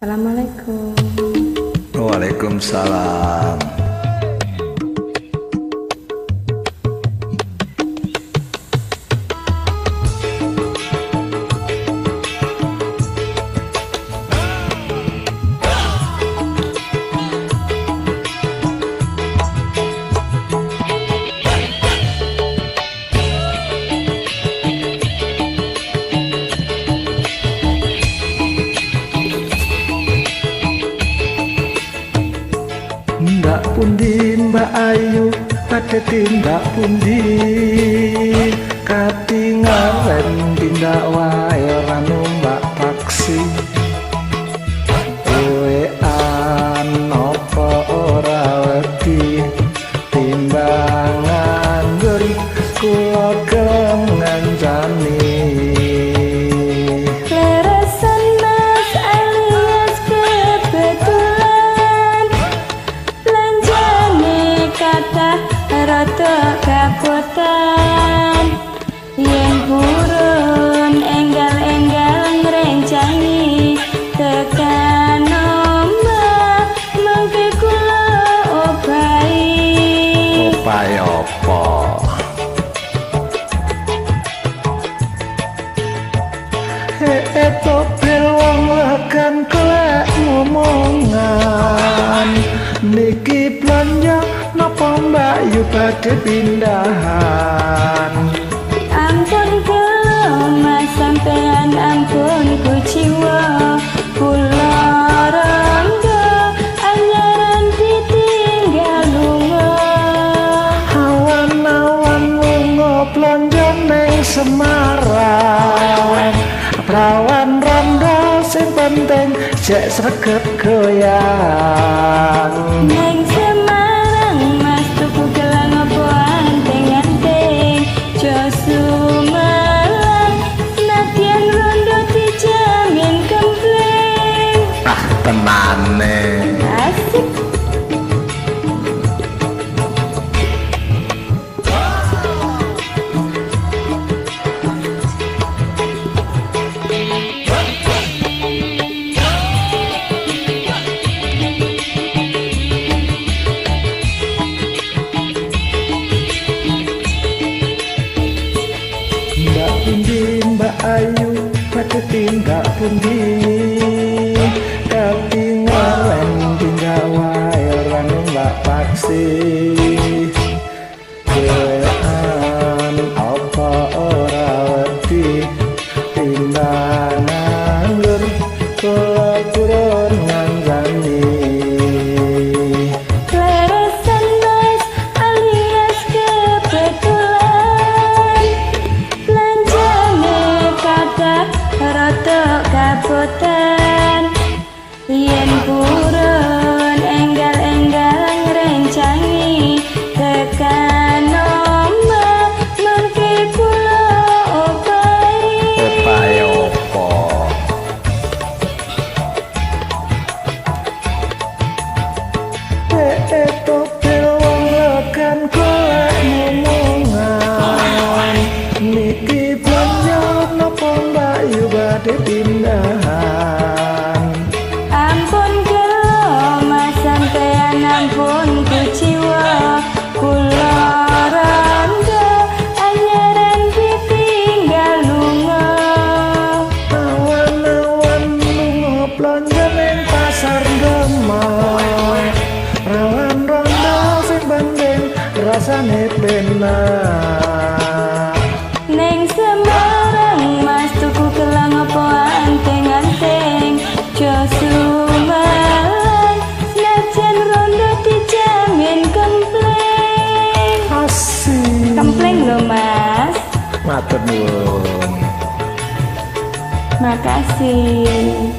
Assalamualaikum. Waalaikumsalam. Ndak pundi Mbak Ayu badhe tindak pundi, katingalen tindak wae ora numpak taksi. Dhewean apa ora wedi timbang nganggur kula gelem ngancani. Leresan Mas alias kebetulan belanjane kathah rada kabotan, yen purun enggal-enggal ngrencangi tekan omah mangke kula obahi. Obahi apa? Tobel wong legan kelek ngomongan, niki blanja napa Mbak Yu badhe pindahan? Ampun kula Mas sampean ampun kuciwa, kula rondo anyaran ditinggal lunga. Awan-awan lunga blanja ning Semarang, prawan rondo sing penting jek sregep goyang. Neng Semarang Mas tuku gelang apa anting-anting, jo sumelang senadyan rondo dijamin kempleng. Ah tenane. Asik. Mbak pundi Mbak Ayu badhe tindak pundi, katingalen tindak wae ora numpak taksi. Dhewean apa ora wedi timbang nganggur kula purun ngancani. Leresan Mas alias kebetulan belanjane kathah rada kabotan, yen purun enggal-enggal ngrencangi tekan omah mangke kula obahi. Obahi apa? Tobel wong legan golek ngomongan, niki blanja napa Mbak Yu badhe pindahan? Ampun gelo Mas sampean ampun kuciwa, kula rondo anyaran ditinggal lunga. Awan-awan lunga blanja ning pasar Demak, rawan rondo sing penting rasane penak. Neng Semarang Mas tuku gelang apa anting-anting, jo sumelang senajan rondo dijamin kempleng. Asik. Kempleng lho Mas. Matur nuwun. Makasih.